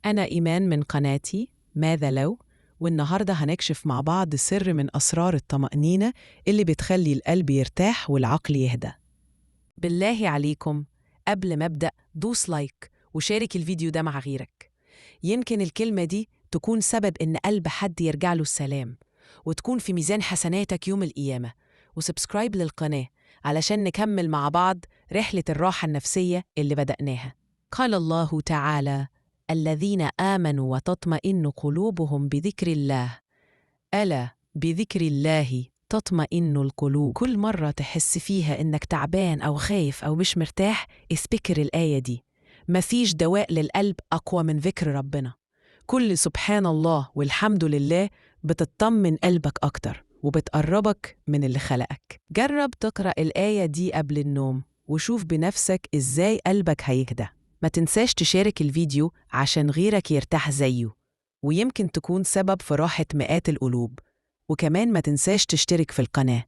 أنا إيمان من قناتي ماذا لو، والنهاردة هنكشف مع بعض سر من أسرار الطمأنينة اللي بتخلي القلب يرتاح والعقل يهدى. بالله عليكم قبل ما أبدأ دوس like وشارك الفيديو ده مع غيرك. يمكن الكلمة دي تكون سبب إن قلب حد يرجع له السلام، وتكون في ميزان حسناتك يوم القيامة. و subscribe للقناة علشان نكمل مع بعض رحلة الراحة النفسية اللي بدأناها. قال الله تعالى: الذين آمنوا وتطمئن قلوبهم بذكر الله، ألا بذكر الله تطمئن القلوب. كل مرة تحس فيها إنك تعبان أو خايف أو مش مرتاح، افتكر الآية دي. مفيش دواء للقلب أقوى من ذكر ربنا. كل سبحان الله والحمد لله بتطمن قلبك أكتر وبتقربك من اللي خلقك. جرب تقرأ الآية دي قبل النوم وشوف بنفسك إزاي قلبك هيهدى. ما تنساش تشارك الفيديو عشان غيرك يرتاح زيه، ويمكن تكون سبب في راحة مئات القلوب. وكمان ما تنساش تشترك في القناة.